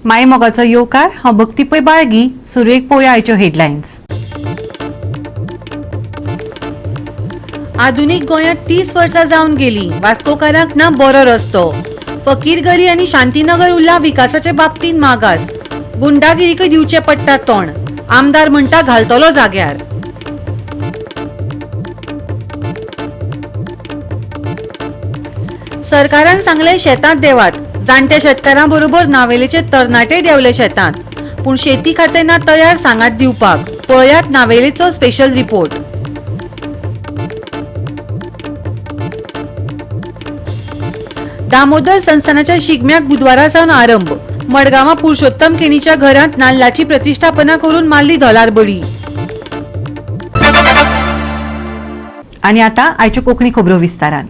माय मोगाचो येवकार. हांव भक्ती पै बाळगी. सुरवेक पळोवया आयच्यो हेडलायन्स. आधुनीक गोंयांत 30 वर्सां जावन गेली, वास्कोकारांक ना बरो रस्तो. फकीरगरी आनी शांतीनगर उरला विकासाचे बाबतींत मागास. गुंडागिरीकय दिवचें पडटा तोंड. आमदार म्हणटा घालतलो जाग्यार. सरकारान सांगलें शेतांत देवात. जाणट्या शेतकारां बरोबर नावेलेचे तरणाटे देंवले शेतांत, पूण शेती खातें ना तयार सांगात दिवपाक. पळयात नावेलेचो स्पेशल रिपोर्ट. दामोदर संस्थानाच्या शिगम्याक बुधवारा सावन आरंभ. मडगांवां पुरुषोत्तम केणीच्या घरांत नाल्लाची प्रतिष्ठापना करून मारली धोलार बडी. आनी आतां आयच्यो कोंकणी खबरो विस्तारान.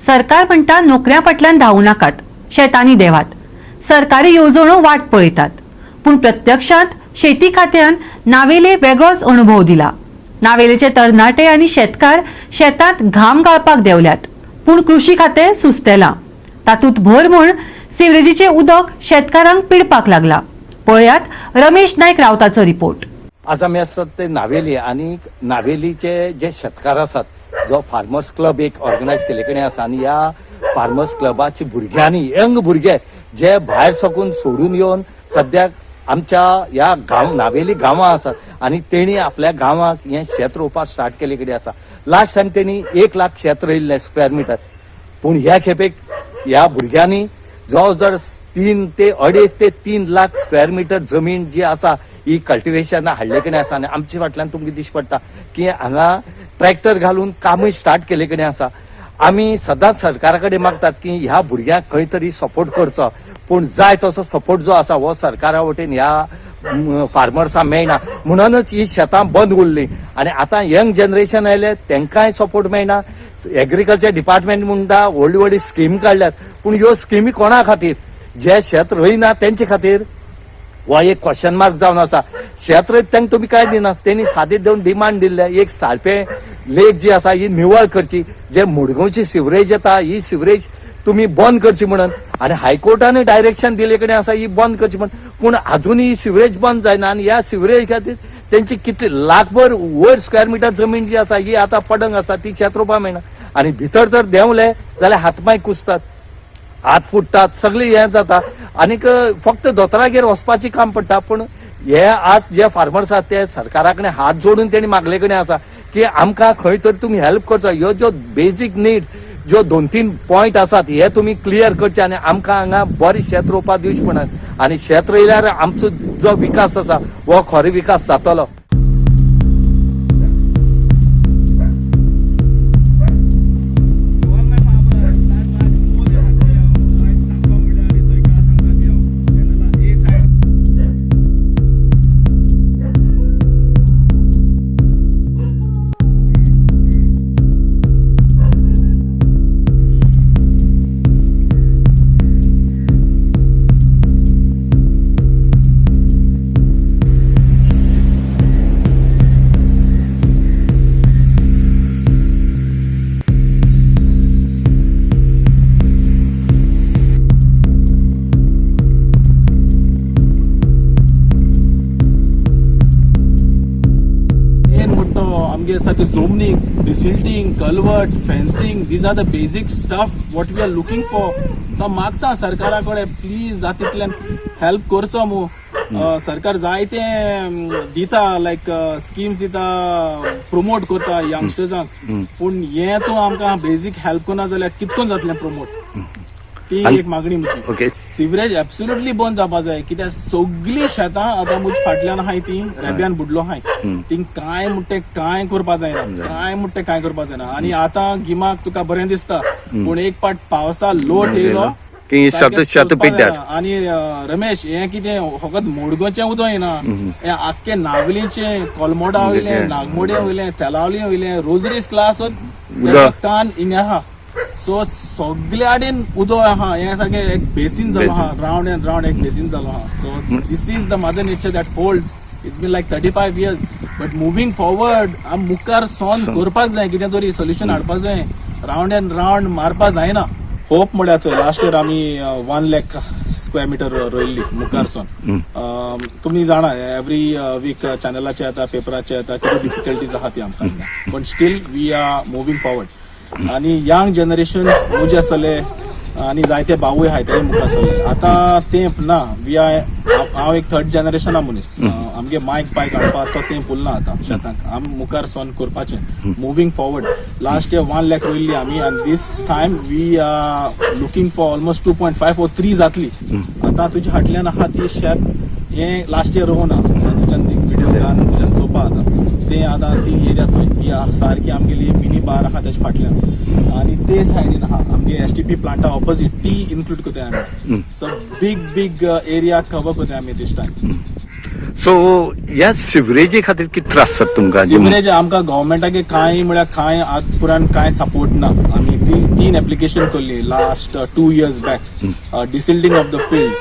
सरकार म्हणटा नोकऱ्यां फाटल्यान धांवू नाकात, शेतांनी देवात. सरकारी येवजणो वाट पळयतात, पूण प्रत्यक्षांत शेती खात्यान नावेले वेगळोच अणभव दिला. नावेलेचे तरणाटे आनी शेतकार शेतांत घाम गाळपाक देंवल्यात, पूण कृशी खातें सुस्तेलां. तातूंत भर म्हूण सिवरेजीचें उदक शेतकारांक पिडपाक लागला. पळयात रमेश नायक रावताचो रिपोर्ट. आज आमी आसात ते नावेली आनी नावेलीचे जे शेतकार आसात, जो फार्मर्स क्लब एक ऑर्गनायज केल्ले कडेन आसा आनी ह्या फार्मर्स क्लबाचे भुरग्यांनी, यंग भुरगे जे भायर साकून सोडून येवन सद्याक आमच्या ह्या गांव नावेली गांवां आसात आनी तेणी आपल्या गांवाक हें शेत रोवपाक स्टार्ट केल्ले कडेन आसा. लास्ट टायम तेणी 1 लाख शेत रोयिल्लें स्क्वेअर मिटर, पूण ह्या खेपेक ह्या भुरग्यांनी जवळ जवळ 3 ते 2.5 ते 3 लाख स्क्वेअर मिटर जमीन जी आसा ही कल्टिवेशना हाडले कडेन आसा. आनी आमच्या फाटल्यान तुमकां दिश्टी पडटा की हांगा ट्रॅक्टर घालून कामूय स्टार्ट केल्ले कडेन आसा. आमी सदांच सरकारा कडेन मागतात की ह्या भुरग्यांक खंय तरी सपोर्ट करचो, पूण जाय तसो सपोर्ट जो आसा हो सरकारा वटेन ह्या फार्मर्सांक मेळना, म्हणूनच ही शेतां बंद उरलीं. आनी आतां यंग जनरेशन आयले, तांकांय सपोर्ट मेळना. एग्रीकल्चर डिपार्टमेंट म्हणटा व्हडली व्हडली स्कीम काडल्यात, पूण ह्यो स्किमी कोणा खातीर? जे शेत रोयना तेंचे खातीर? हो एक क्वेश्चन मार्क जावन आसा. शेत रोयत तांकां तुमी काय दिना? तेणी सादी दोन डिमांड दिल्ले. एक, साळपे लेक जी आसा ही निवळ करची, जे मुडगोवची सिवरेज येता ही सिवरेज तुमी बंद करची म्हणून. आनी हायकोर्टानूय डायरेक्शन दिल्ले कडेन आसा ही बंद करची म्हणून, पूण अजूनय ही सिवरेज बंद जायना. आनी ह्या सिवरेज खातीर तेंची कितली लाखभर वयर स्क्वेअर मिटर जमीन जी आसा ही आतां पडंग आसा, ती शेत रोवपाक मेळना. आनी भितर जर देंवले जाल्यार हातपांय कुसतात, हात फुट्टात, सगळें हें जाता. आनीक फक्त दोतोरागेर वचपाचें काम पडटा. पूण हे आज जे फार्मर्स आसात ते सरकारा कडेन हात जोडून तेणी मागले कडेन आसा की आमकां खंय तरी तुमी हेल्प करचो. ह्यो ज्यो बेजीक नीड, ज्यो 2-3 पॉयंट आसात हे तुमी क्लियर करचे आनी आमकां हांगा बरें शेत रोवपाक दिवचें पडना. आनी शेत रोयल्यार आमचो जो विकास आसा हो खरो विकास जातलो. मेन मोठो आमगे आसा ते zoning, desilting, culvert, fencing, these are the basic stuff what we are looking for. So मागता सरकारा कडेन, प्लीज जाता तितल्यान हेल्प करचो मू. सरकार जायते दिता, लायक स्किम्स दिता, प्रमोट करता यंगस्टर्सांक, पूण हें तूं आमकां बेजीक हेल्प करना जाल्यार कितकोन जातलें प्रमोट? ती एक मागणी म्हजी. सिवरेज एब्सोल्युटली बंद जावपा जाय, कित्याक सगळीं शेतां आतां म्हज्या फाटल्यान आहाय ती रेब्यान बुडलो आहाय. ती कांय म्हणटे ते कांय करपा जायना, कांय म्हणटे ते कांय करपा जायना. आनी आतां गिमाक तुका बरें दिसता, पूण एक पाट पावसा लोट येयलो की सारकें शेत सोंसपा पिड्ड्यार. जायना. आनी रमेश, हें कितें फकत मुडगोचें उदक येना, हें आख्खें नावलीचें, कोलमोडा वयलें, नागमोडे वयलें, तेलावली वयलें, रोजरीस क्लास कान हिंगा आहा. सो सगळे आडेन उदक आहा. हें सारकें एक बेसीन जालो आहा, रावंड एंड रावंड एक बेसीन जालो आहा. So this is the mother nature that holds. It's been like 35 years, but moving forward आम मुखार सोन करपाक जाय, कितें तरी सोल्युशन हाडपाक जाय. रावंड एंड रावंड मारपा जायना. होप म्हळ्यार चोय, लास्ट इयर आमी 1 लॅक स्क्वेअर स्क्वेअर मिटर रोयल्ली मुखारसून. तुमी जाणा, एवरी वीक चॅनलाचे येता, पेपराचे येता, कितें डिफिकल्टीज आहा ती आमकां, पण still we are moving forward. आनी यंग जनरेशन मुजे आसले आनी जायते भावूय आहाय, ते मुखार सरले. आतां तेंप ना. We are, हांव एक थर्ड जनरेशना मनीस. आमगे मायक पायक हाडपा तो तेंप उरना. आतां शेतांक आमी मुखार सोन करपाचें, moving forward. Last year 1 lakh रोयल्ली आमी आनी this time we are looking for almost 2.5 or 3 जातली. आतां तुज्या फाटल्यान आहा ती शेत, हें लास्ट इयर रोवना. तुज्यान ती विडियो घालून तुज्यान चोवपा. आतां तें आतां ती एरिया चोय, ती सारकी आमगेली मिनी बार आहा तेच्या फाटल्यान आनी ते सायडीन आहा आमगे एसटीपी प्लांटा ऑपोजीट, ती इन्क्लूड करताय आमी. So big big area cover करताय आमी दीस टायम. सो ह्या सिवरेजी खातीर कितें त्रास जाता तुमकां? सिवरेज आमकां गव्हर्मेंटाक कांय म्हळ्यार कांय आत पुरान कांय सपोर्ट ना. आमी ती तीन एप्लिकेशन केल्ली last 2 years back, desilting of the fields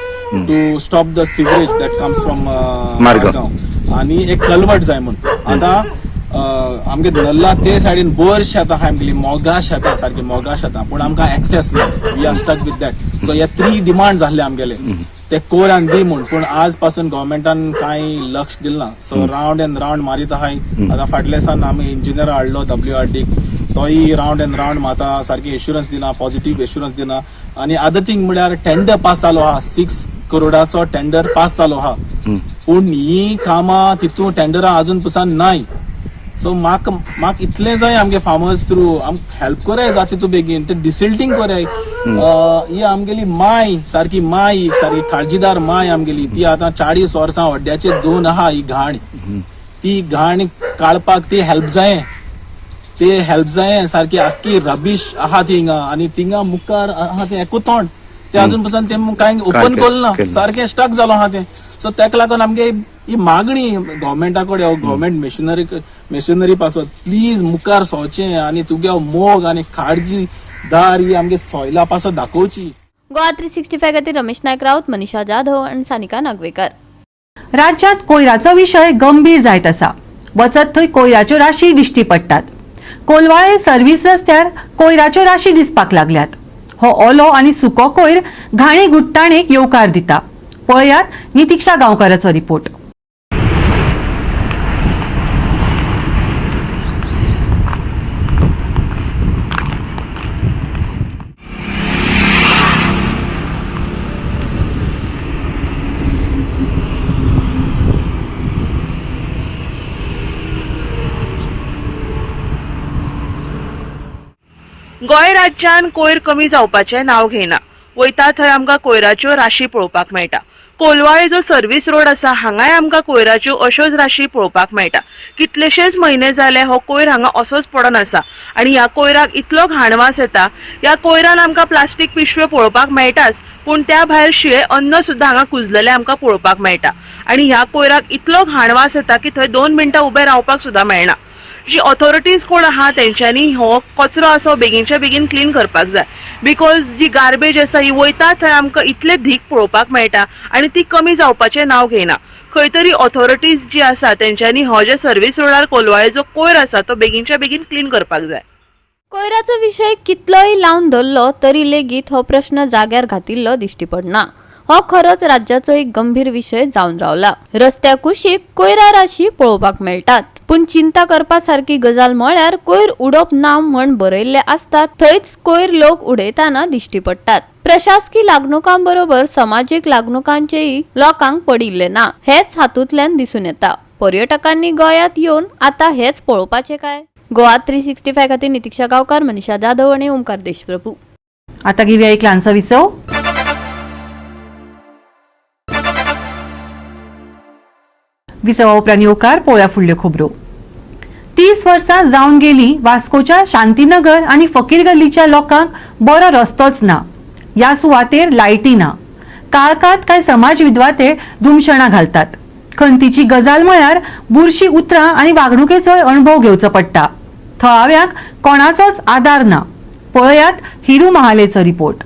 to stop the sewerage that comes from Margao. आनी एक कलवट जाय म्हूण. आतां आमगे नल्ला ते सायडीन बोर शेतां आहा आमगेली, मोगा शेतां, सारकी मोगा शेतां, पूण आमकां एक्सेस ना. We are stuck with that. So हे थ्री डिमांड जाल्ले आमगेले, ते कोर आनी दी म्हूण, पूण आज पासून गव्हर्मेंटान कांय लक्ष दिलें ना. सो रावंड एंड रावंड मारीत आहाय. आतां फाटल्या दिसान आमी इंजिनियर हाडलो डब्ल्यूआरडी, तोय रावंड एंड रावंड मारता, सारकी एश्युरन्स दिना, पॉझिटिव्ह एश्युरन्स दिना. आनी अदर थिंग म्हळ्यार टेंडर पास जालो आहा, 6 करोडाचो टेंडर पास जालो आहा, पूण ही कामां तितून टेंडरां अजून पसून नाय. सो म्हाका इतलें जाय, आमगे फार्मर्स थ्रू आमकां हेल्प कराय जाता तितू बेगीन, ते डिसिल्टींग कराय. ही आमगेली माय, सारकी माय, सारकी काळजीदार माय आमगेली, ती आतां 40 वर्सां हड्ड्याचे दोन आहा ही घाण. ती घाण काडपाक ती हेल्प जाय, ते हेल्प जाय. सारकी आख्खी रबीश आहा थिंगा आनी थिंगा मुखार आहा तें एकू तोंड, ते अजून पसून ते कांय ओपन केलें ना. केलें. सारकें स्टक जालो आहा तें. सो तेका लागून आमगे ही मागणी गव्हर्मेंटा कडेन, गव्हर्मेंट मशिनरी पासत प्लीज मुखार सरचें आनी तुगे मोग आनी काळजी दार ही आमगे सॉयला पासत दाखोवची. गोवा 365 खातीर रमेश नायक राऊत, मनीषा जाधव आणि सानिका नागवेकर. राज्यांत कोयराचो विशय गंभीर जायत आसा. वचत थंय कोयराच्यो राशी दिश्टी पडटात. कोलवाळे सर्व्हिस रस्त्यार कोयराच्यो राशी दिसपाक लागल्यात. हो ओलो आनी सुको कोयर घाणी गुट्टाणेक येवकार दिता. पळयात नितिक्षा गांवकाराचो रिपोर्ट. गोंय राज्यान कोयर कमी जावपाचें नांव घेयना. वयता थंय आमकां कोयराच्यो राशी पळोवपाक मेळटा. कोलवाळे जो सर्वीस रोड आसा, हांगाय आमकां कोयराच्यो अश्योच राशी पळोवपाक मेळटा. कितलेशेच म्हयने जाले हो कोयर हांगा असोच पडोन आसा आनी ह्या कोयराक इतलो घाण वास येता. ह्या कोयरान आमकां प्लास्टीक पिशव्यो पळोवपाक मेळटाच, पूण त्या भायर शिळे अन्न सुद्दां हांगा कुजलेलें आमकां पळोवपाक मेळटा. आनी ह्या कोयराक इतलो घाण वास येता की थंय 2 मिनटां उबें रावपाक सुद्दां मेळना. जी ऑथॉरिटीज कोण आहा तेंच्यांनी हो कचरो आसा हो बेगीनच्या बेगीन क्लीन करपाक जाय, because ji garbage आसा ही वयता थंय आमकां इतले धीक पळोवपाक मेळटा आनी ती कमी जावपाचें नांव घेयना. खंय तरी ऑथॉरिटीज जी आसा तेंच्यांनी हो जे सर्वीस रोडार कोलवाळे जो कोयर आसा तो बेगीनच्या बेगीन क्लीन करपाक जाय. कोयराचो विशय कितलोय लावन धरलो तरी लेगीत हो प्रश्न जाग्यार घातिल्लो दिश्टी पडना. हो खरोच राज्याचो एक गंभीर विशय जावन रावला. रस्त्या कुशीक कोयरा राशी पळोवपाक मेळटात, पूण चिंता करपा सारकी गजाल म्हळ्यार कोयर उडोवप ना म्हण बरयल्ले आसता थंयच कोयर लोक उडयतना दिश्टी पडटात. प्रशासकी लागणुकां बरोबर समाजीक लागणुकांचेय लोकांक पडिल्लें ना, हेच हातूंतल्यान दिसून येता. पर्यटकांनी गोंयांत येवन आतां हेच पळोवपाचें काय? गोवा 365 खातीर नितिक्षा गांवकार, मनीषा जाधव आणि ओमकार देशप्रभू. आता घेऊया एक ल्हानसो विसव. विसवा उपरांत येवकार पळोवया फुडल्यो खबरो. 30 वर्सां जावन गेली, वास्कोच्या शांतीनगर आनी फकीर गल्लीच्या लोकांक बरो रस्तोच ना. ह्या सुवातेर लायटी ना. काळखांत कांय समाज विद्वाते धुमशणां घालतात. खंतीची गजाल म्हळ्यार बुरशी उतरां आनी वागणुकेचोय अणभव घेवचो पडटा. थळाव्यांक कोणाचोच आदार ना. पळयात हिरू महालेचो रिपोर्ट.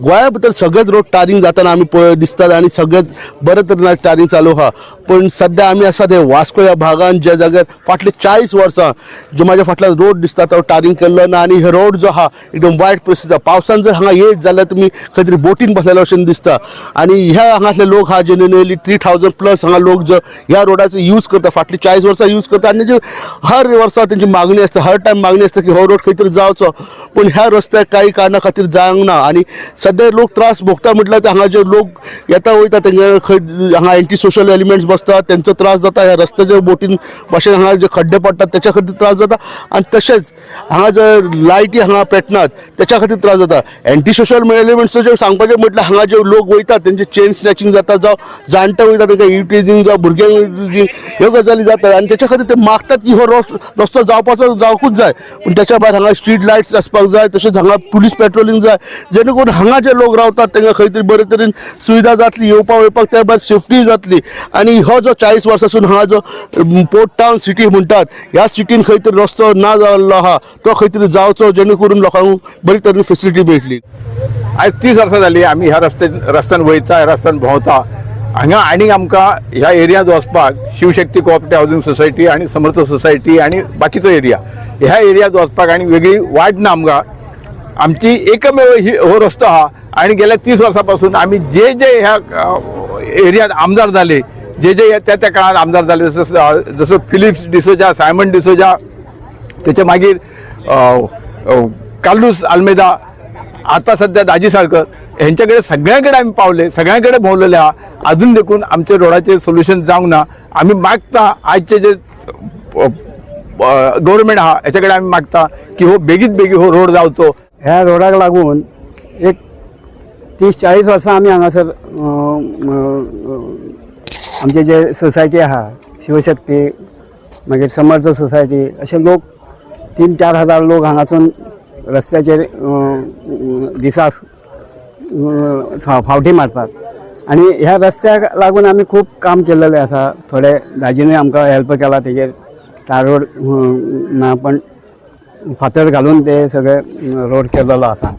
गोंया भितर सगळेच रोड टारिंग जाताना आमी पळय दिसतात आनी सगळेच बरे तरेन टारिंग चालू आहा. पण सध्या आमी आसा ते वास्को ह्या भागान, ज्या जाग्यार फाटले 40 वर्सां जो म्हाज्या फाटल्यान रोड दिसता तो टारींग केल्लो ना आनी हे रोड जो आहा एकदम वायट परिस्थिती आहा. पावसान जर हांगा येत जाल्यार तुमी खंय तरी बोटीन बसलेल्या भशेन दिसता आनी ह्या हांगासले लोक आहा जे नियरली 3000 प्लस हांगा लोक जो ह्या रोडाचो यूज करता, फाटली 40 वर्सां यूज करता आनी जे हर वर्सा तेंची मागणी आसता, हर टायम मागणी आसता की हो रोड खंय तरी जावचो, पूण ह्या रस्त्याक काही कारणा खातीर जावंक ना आनी सद्या लोक त्रास भोगता. म्हटल्यार ते हांगा जे लोक येता वयता तेंगे खंय हांगा एंटी सोशल एलिमेंट्स बसतात, तेंचो त्रास जाता. ह्या रस्त्याच्या बोटीन भाशेन हांगा जे खड्डे पडटात तेच्या खातीर त्रास जाता आनी तशेंच हांगा जे लायटी हांगा पेटनात तेच्या खातीर त्रास जाता. एंटी सोशल एलिमेंट्स जे सांगपाचें म्हटल्यार हांगा जे लोक वयतात तेंचे चेन स्नॅचिंग जाता, जावं जाणटे वयता तेंकां इवटिजींग जावं भुरग्यांक ह्यो गजाली जातात आनी तेच्या खातीर ते मागतात की हो रस्तो जावपाचो जावकूच जाय. पूण तेच्या भायर हांगा स्ट्रीट लायट्स आसपाक जाय, तशेंच हांगा पुलीस पेट्रोलिंग जाय, जेणे करून हांगा जे लोक रावतात तांकां खंय तरी बरे तरेन सुविधा जातली येवपा वयपाक, त्या भायर सेफ्टी जातली. आनी हो जो 40 वर्सां हांगा जो पोर्ट टावन सिटी म्हणटात, ह्या सिटीन खंय तरी रस्तो ना जाल्लो आहा तो खंय तरी जावचो, जेणे करून लोकांक बरी तरेन फेसिलिटी मेळटली. आयज 30 वर्सां जाली आमी ह्या रस्त्यान वयता, ह्या रस्त्यान भोंवता. हांगा आनीक आमकां ह्या एरियांत वचपाक शिवशक्ती कोऑपरेटिव्ह हावजींग सोसायटी आनी समर्थ सोसायटी आनी बाकीचो एरिया, ह्या एरियांत वचपाक आनी वेगळी वाट ना आमकां. आमची एकमेव ही हो रस्तो आहा आनी गेल्या 30 वर्सां पासून आमी जे जे ह्या एरियांत आमदार जाले, जे जे त्या त्या काळात आमदार जाले, जसं जसं फिलिप्स डिसोजा, सायमन डिसोजा, त्याच्या मागीर कार्लूस आल्मेदा, आता सध्या दाजी साळकर, हेंच्याकडे सगळ्यांकडे आमी पावले, सगळ्यांकडे भोंवलेले आहा. अजून देखून आमचे रोडाचे सोल्युशन जावंक ना. आमी मागता आजचे जे गव्हर्मेंट आहा हेच्या कडेन आमी मागता की हो बेगीत बेगीन हो रोड जावचो. ह्या रोडाक लागून एक 30-40 वर्सां आमी हांगासर आमचे जे सोसायटी आहा, शिवशक्ती, मागीर समर्थ सोसायटी, अशे लोक 3-4 हजार लोक हांगासून रस्त्याचेर दिसा फावटी मारतात आनी ह्या रस्त्याक लागून आमी खूब काम केल्लेलें आसा. थोडे दाजीनूय आमकां हेल्प केला तेजेर, तार रोड ना पण फातर घालून ते सगळे रोड केलेलो आसा.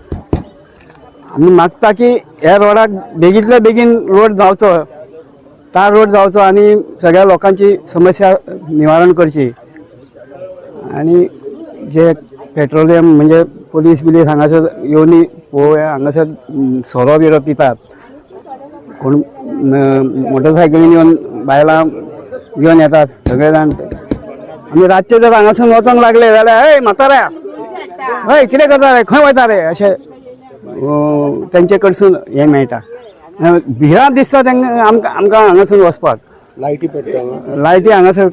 आमी मागता की ह्या रोडाक बेगींतल्या बेगीन रोड जावचो, तार रोड जावचो आनी सगळ्या लोकांची समस्या निवारण करची. आनी जे पेट्रोलियम म्हणजे पोलीस बिलीस हांगासर येवन पळोवया, हांगासर सोरो बिरो पितात कोण, मोटरसायकलीन येवन बायलां घेवन येतात सगळे जाण. आमी रातचे जर हांगासून वचोंक लागले जाल्यार, हय म्हाताऱ्या, हय कितें करता रे, खंय वयता रे, अशें तेंचे कडसून हें मेळटा. भिरांत दिसता तांकां आमकां आमकां हांगासून वचपाक. लायटी पेट्टा, लायटी हांगासर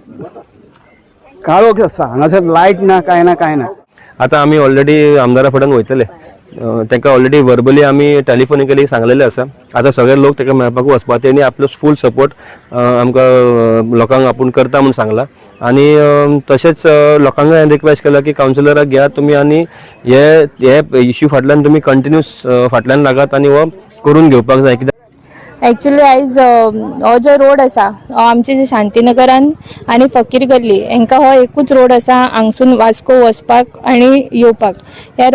काळोख आसता, हांगासर लायट ना, कांय ना, कांय ना. आतां आमी ऑलरेडी आमदारा फुड्यान वयतले, तांकां ऑलरेडी वर्बली आमी टेलिफोनिकली सांगलेले आसा. आतां सगळे लोक ताका मेळपाक वचपा, तेणी आपलो फूल सपोर्ट आमकां लोकांक आपूण करता म्हूण सांगला. आनी तशेंच लोकांक हांवें रिक्वेस्ट केला की कावन्सिलराक घेयात तुमी आनी हे हे इश्यू फाटल्यान तुमी कंटिन्यूस फाटल्यान लागात आनी हो करून घेवपाक जाय कित्याक एक्चुली आयज हो जो रोड आसा हो आमचे जे शांतीनगरान आनी फकीर गल्ली हांकां हो एकूच रोड आसा हांगसून वास्को वचपाक आनी येवपाक. ह्या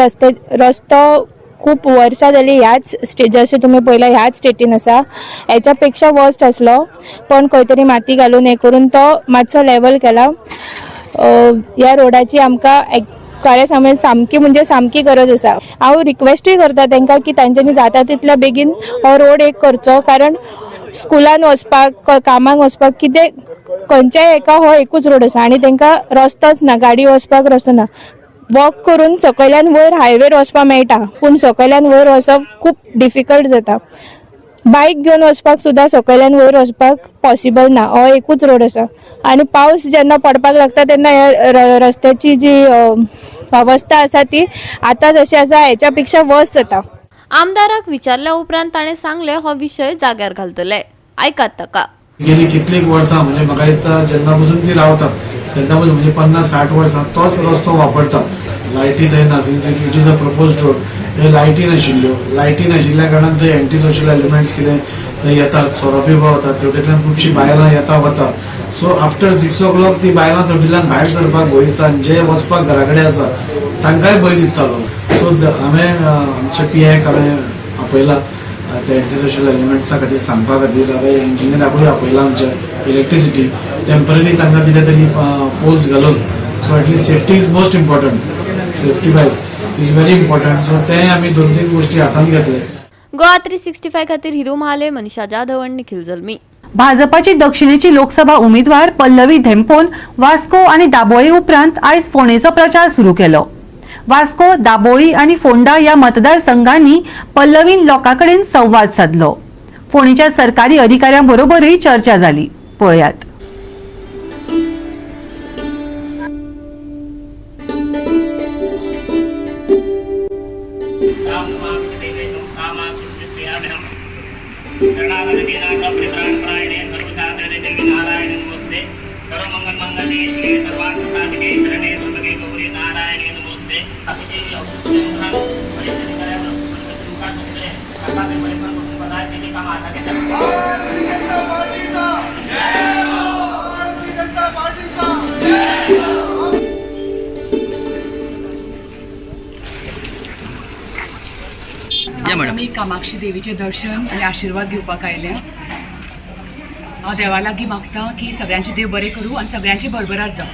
रस्तो खूब वर्सां जाली ह्याच जशें तुमी पळयला ह्याच स्टेटीन आसा. हेच्या पेक्षा वर्स्ट आसलो पण खंय तरी माती घालून हें करून तो मातसो लेवल केला. ह्या रोडाची आमकां खरें सांगून सामकी म्हणजे सामकी गरज आसा. हांव रिक्वेस्टूय करता तांकां की तांच्यांनी जाता तितल्या बेगीन हो रोड एक करचो, कारण स्कुलान वचपाक, कामाक वचपाक, कितें खंयच्याय एका हो एकूच रोड आसा आनी तांकां रस्तोच ना, गाडी वचपाक रस्तो ना. वॉक करून सकयल्यान वयर हायवेर वचपाक मेळटा पूण सकयल्यान वयर वचप खूब डिफिकल्ट जाता. बायक घेवन वचपाक सुद्दां सकयल्यान वयर वचपाक पॉसिबल ना, हो एकूच रोड आसा. आनी पावस जेन्ना पडपाक लागता तेन्ना ह्या रस्त्याची जी अवस्था आसा ती आतां जशी आसा हेच्या पेक्षा वर्स जाता. आमदाराक विचारल्या उपरांत ताणें सांगलें हो विशय जाग्यार घालतले. आयकात ताका. गेली कितलीक वर्सां म्हणजे म्हाका दिसता जेन्ना पसून ती रावतात तेन्ना पसून म्हणजे 50-60 वर्सां तोच रस्तो वापरतात. लायटी थंय ना, since it is a proposed road थंय लायटी नाशिल्ल्यो, लायटी नाशिल्ल्या कारणान थंय एंटी सोशल एलिमेंट्स कितें थंय येतात, सोरो पिवपाक वतात, तेवटेंतल्यान खुबशीं बायलां येता वता. सो आफ्टर 6 o'clock ती बायलां थंयतल्यान भायर सरपाक भंय दिसता आनी जे वचपाक घरा कडेन आसा तांकांय भंय दिसतालो. सो हांवें आमच्या पी आयक हांवें आपयला. ते एंटी सोशल एलिमेंट्सा खातीर सांगपा खातीर हांवें इंजिनियराकूय आपयला. आमच्या इलेक्ट्रिसिटी टेम्पररी तांकां कितें तरी पोल्स घालून, so at least safety is most important, safety wise is very important. So तें आमी दोन तीन गोश्टी हातांत घेतले. गोवा 365 खातीर हिरू महाले, मनीषा जाधव आणि निखिल जल्मी. भाजपाची दक्षिणेची लोकसभा उमेदवार पल्लवी धेंपोन वास्को आणि दाबोळी उपरांत आयज फोंडेचो प्रचार सुरू केलो. वास्को, दाबोळी आणि फोंडा ह्या मतदारसंघांनी पल्लवीन लोकां कडेन संवाद सादलो. फोंडेच्या सरकारी अधिकाऱ्यां बरोबरूय चर्चा जाली. पळयात. आज आमी कामाक्षी देवीचें दर्शन आनी आशिर्वाद घेवपाक आयल्या. हांव देवा लागीं मागता की सगळ्यांचे देव बरें करूं आनी सगळ्यांचे भरभराट जावं.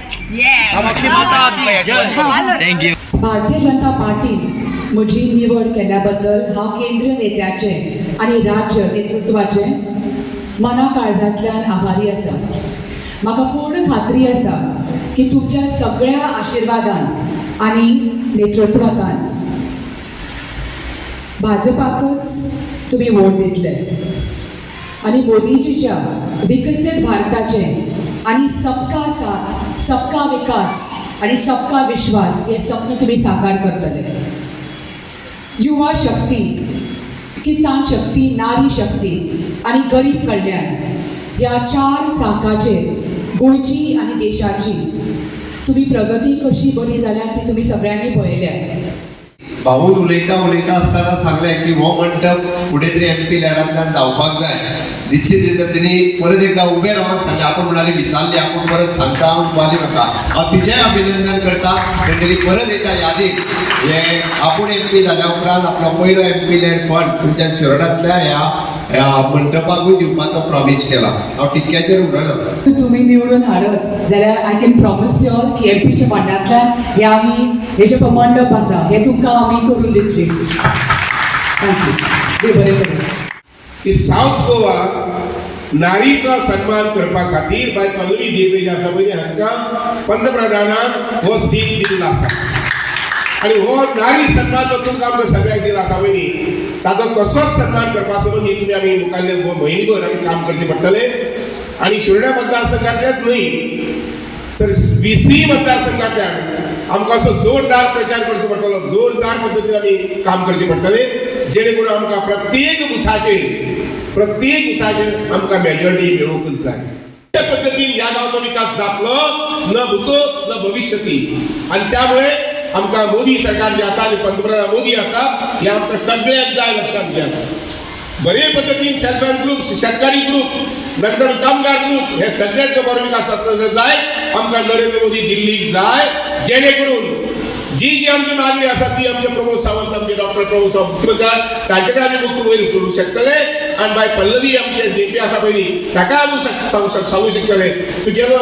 Thank you. Bharatiya Janata पार्टीन म्हजी निवड केल्या बद्दल हांव केंद्रीय नेत्याचे आनी राज्य नेतृत्वाचे मना काळजांतल्यान आभारी आसा. म्हाका पूर्ण खात्री आसा की तुमच्या सगळ्या आशिर्वादान आनी नेतृत्वान भाजपाकच तुमी वोट दितले आनी मोदीजीच्या विकसीत भारताचे आनी सबका साथ, सबका विकास आनी सबका विश्वास हे स्वप्न तुमी साकार करतले. युवा शक्ती, किसान शक्ती, नारी शक्ती आनी गरीब कल्याण ह्या चार चाकाचेर गोंयची आनी देशाची तुमी प्रगती कशी बरी जाल्या ती तुमी सगळ्यांनी पळयल्या. भाऊन उलयता उलयता आसतना सांगलें की हो मंडप फुडें तरी एमपी लॅडांतल्यान जावपाक जाय. निश्चित रित्या तेणी परत एकदा उबें रावन सांगलें. आपूण म्हणाली विचारली, आपूण परत सांगता माली म्हाका. हांव तिजेंय अभिनंदन करता. पण तेणी परत एकदा यादीत हे आपूण एमपी जाल्या उपरांत आपलो पयलो एमपी लॅड फंड तुमच्या शिरोडांतल्या ह्या ह्या मंडपाकूय दिवपाचो प्रॉमीस केला. हांव टिक्क्याचेर उलयना. तुमी निवडून हाडत जाल्यार I can promise you all की एमपीच्या फंडांतल्यान हे आमी हे जे पळय मंडप आसा हे तुमकां आमी करून दितली. Thank you. देव बरें करूं. की सावथ गोवा नारीचो सन्मान करपा खातीर बाय पल्लवी धेंपे जे आसा पळय, हांकां पंतप्रधानान हो सीट दिल्लो आसा आनी हो नारी सन्मान जो तुमकां आमकां सगळ्यांक दिला आसा पळय न्ही, ताचो कसोच सन्मान करपा संबंदी तुमी आमी मुखाल्ले म्हयनेभर आमी काम करचें पडटलें. आनी शिरोड्या मतदारसंघांतल्याच न्हय तर 20 मतदारसंघांतल्यान आमकां असो जोरदार प्रचार करचो पडटलो, जोरदार पद्दतीन आमी काम करचें पडटलें, जेणे करून आमकां प्रत्येक बुथाचेर आमकां मेजॉरिटी मेळोवंकच जाय. त्या पद्दतीन ह्या गांवचो विकास जातलो न भूतो न भविष्यती. आनी त्यामुळे आमकां मोदी सरकार जे आसा आनी पंतप्रधान मोदी आसा हे आमकां सगळ्यांक जाय. लक्षांत घ्या, बरे पद्दतीन सेल्फ हेल्प ग्रुप, शेतकारी ग्रुप, नंतर कामगार ग्रुप, हे सगळ्यांचो बरो विकास जातलो जाय. आमकां नरेंद्र मोदी दिल्लीक जाय, जेणे करून जी जी आमची मागणी आसा ती आमचे प्रमोद सावंत, आमचे डॉक्टर प्रमोद सावंत मुख्यमंत्री, तांचे कडेन आमी मुख्य वयर सोडूंक शकतले. आनी बाय पल्लवी आमचे धेंपे आसा पळय न्ही, ताका आमी सांगूंक शकतले, तुगेलो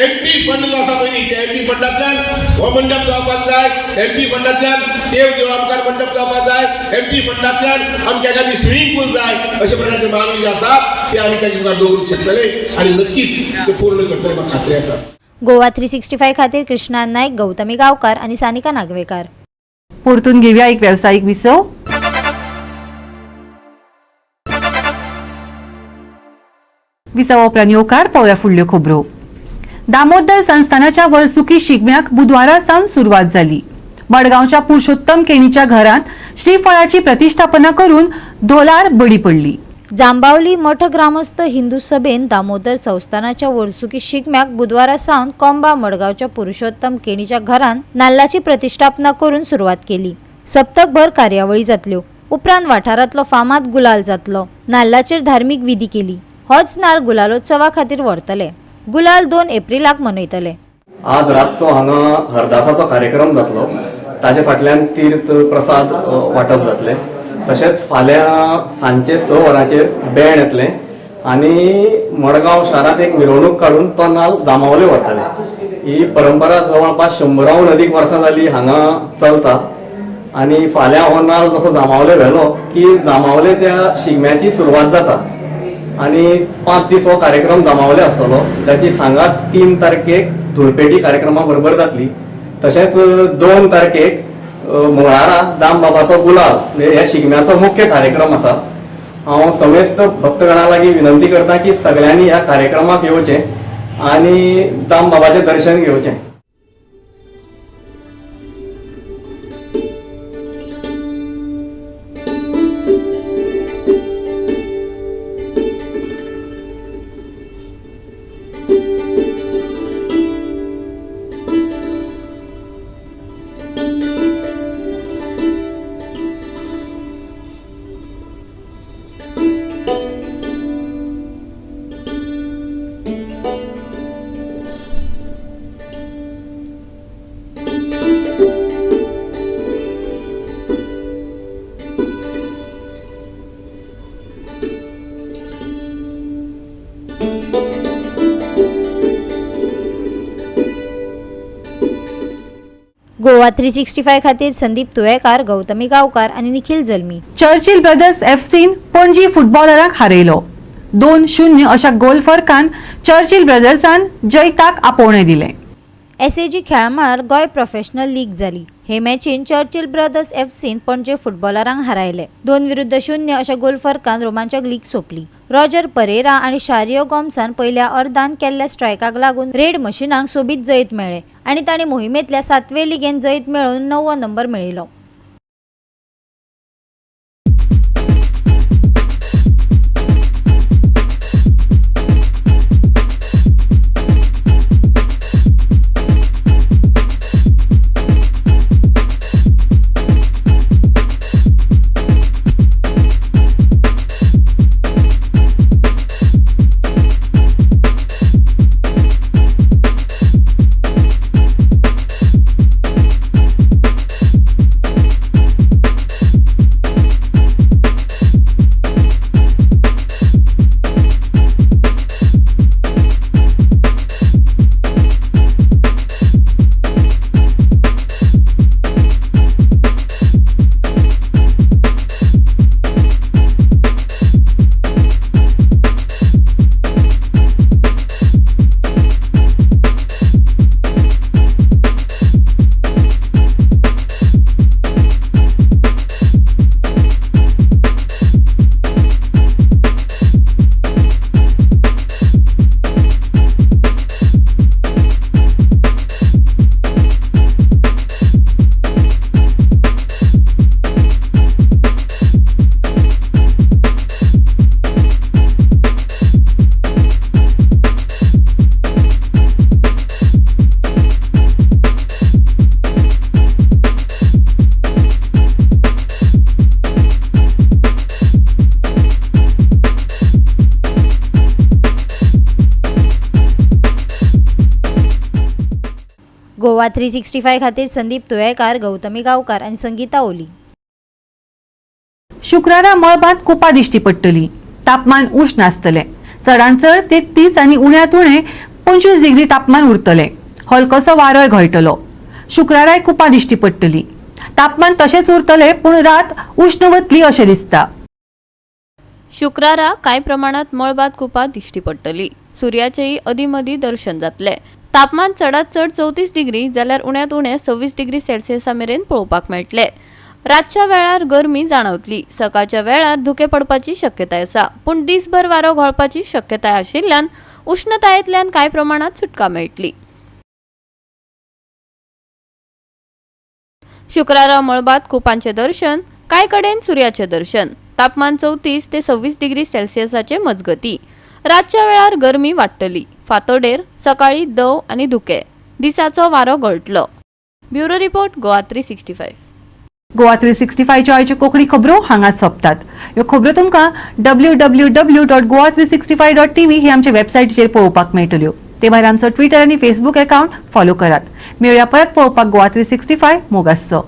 एमपी फंड जो आसा पळय न्ही, त्या एमपी फंडांतल्यान हो मंडप जावपाक जाय, एमपी फंडांतल्यान देव देवळा मुखार मंडप जावपाक जाय, एमपी फंडांतल्यान आमच्या एखादी स्विमींग पूल जाय, अशे प्रकारची मागणी जी आसा ती आमी तांचे मुखार दवरूंक शकतले आनी नक्कीच ते पूर्ण करतले, म्हाका खात्री आसा. गोवा 365 खातीर कृष्णा नाईक, गौतमी गावकार आणि सानिका नागवेकर. परतून घेऊया एक व्यावसायिक विसव. विसवा उपरांत येवकार. पळोवया फुडल्यो खबरो. दामोदर संस्थानाच्या वर्सुकी शिगम्याक बुधवारा सावन सुरवात जाली. मडगांवच्या पुरुषोत्तम केणीच्या घरांत श्रीफळाची प्रतिष्ठापना करून धोलार बडी पडली. जांबावली मठ ग्रामस्थ हिंदू सभेन दामोदर संस्थानाच्या वर्सुकी शिगम्याक बुधवारा सावन कोंबा मडगांवच्या पुरुषोत्तम केणीच्या घरान नाल्लाची प्रतिष्ठापना करून सुरवात केली. सप्तकभर कार्यावळी जातल्यो. उपरांत वाठारांतलो फामाद गुलाल जातलो. नाल्लाचेर धार्मीक विधी केली. होच नाल गुलालोत्सवा खातीर व्हरतले. गुलाल 2 एप्रिलाक मनयतले. आज रातचो हांगा हरदासाचो कार्यक्रम जातलो. ताजे फाटल्यान तीर्थ प्रसाद वांटप जातलें. तशेंच फाल्यां सांजचे 6 वरांचेर बँड येतलें आनी मडगांव शारांत एक मिरवणूक काडून तो नाल जांबावले व्हरतले. ही परंपरा जवळपास 100 अदीक वर्सां जाली हांगा चलता आनी फाल्यां हो नाल जसो जांबावले व्हेलो की जांबावले त्या शिगम्याची सुरवात जाता आनी 5 दीस हो कार्यक्रम जांबावले आसतलो, जाची सांगात 3 तारखेक धुळपेटी कार्यक्रमा बरोबर जातली. तशेंच 2 तारखेक मंगळारा दामबाबाचो गुलाल ह्या शिगम्याचो मुख्य कार्यक्रम आसा. हांव समेस्त भक्तगणा लागीं विनंती करता की सगळ्यांनी ह्या कार्यक्रमाक येवचें आनी दामबाबाचें दर्शन घेवचें. गोवा 365 खातीर संदीप तुयेकार, गौतमी गांवकार आनी निखिल जल्मी. चर्चिल ब्रदर्स एफसीन पणजी फुटबॉलरांक हारयलो. 2-0 अशा गोल फरकान चर्चिल ब्रदर्सान जैताक आपोवणें दिलें. एसएजी खेळा मळार गोंय प्रोफेशनल लीग जाली. हे मॅचीन चर्चिल ब्रदर्स एफसीन पणजे फुटबॉलरांक हारायले. 2-0 अशा गोल फरकान रोमांचक लीग सोंपली. रॉजर परेरा आनी शारियो गोम्सान पयल्या अर्दान केल्ल्या स्ट्रायकाक लागून रेड मशिनांक सोबीत जैत मेळ्ळें आनी तांणी मोहिमेंतल्या 7वे लिगेन जैत मेळोवन 9वो नंबर मेळयलो. गोवा 365 खातीर संदीप तुयेकार, गौतमी गांवकार आनी संगीता ओली. शुक्रारा मळबांत कुपां दिश्टी पडटली. तापमान उश्ण आसतलें. चडांत चड 33 आनी उण्यांत उणें 25 डिग्री तापमान उरतलें. हलकोसो वारोय घोळटलो. शुक्राराय कुपां दिश्टी पडटली. तापमान तशेंच उरतलें पूण रात उश्ण वतली अशें दिसता. शुक्रारा कांय प्रमाणात मळबांत कुपां दिश्टी पडटली. सुर्याचेय अदीं मदीं दर्शन जातलें. तापमान चडात चड 34 डिग्री जाल्यार उण्यांत उणें 26 डिग्री सेल्सियसा मेरेन पळोवपाक मेळटलें. रातच्या वेळार गरमी जाणवतली. सकाळच्या वेळार धुकें पडपाची शक्यताय आसा, पूण दीसभर वारो घोळपाची शक्यताय आशिल्ल्यान उश्णतायेंतल्यान कांय प्रमाणात सुटका मेळटली. शुक्रारा मळबांत कुपांचें दर्शन, कांय कडेन सुर्याचें दर्शन. तापमान 34 ते 26 डिग्री सेल्सियसाचे मजगती. रातच्या वेळार गरमी वाडटली. फांतोडेर सकाळी दव आनी धुकें, दिसाचो वारो गळटलो. Bureau report, Goa 365. Goa 365च्यो आयच्यो कोंकणी खबरो हांगाच सोंपतात. ह्यो खबरो तुमकां www.goa365.tv ही आमच्या वेबसायटीचेर पळोवपाक मेळटल्यो. ते भायर आमचो ट्विटर आनी फेसबूक अकाउंट फॉलो करात. मेळया परत पळोवपाक गोवा 365. मोगासचो.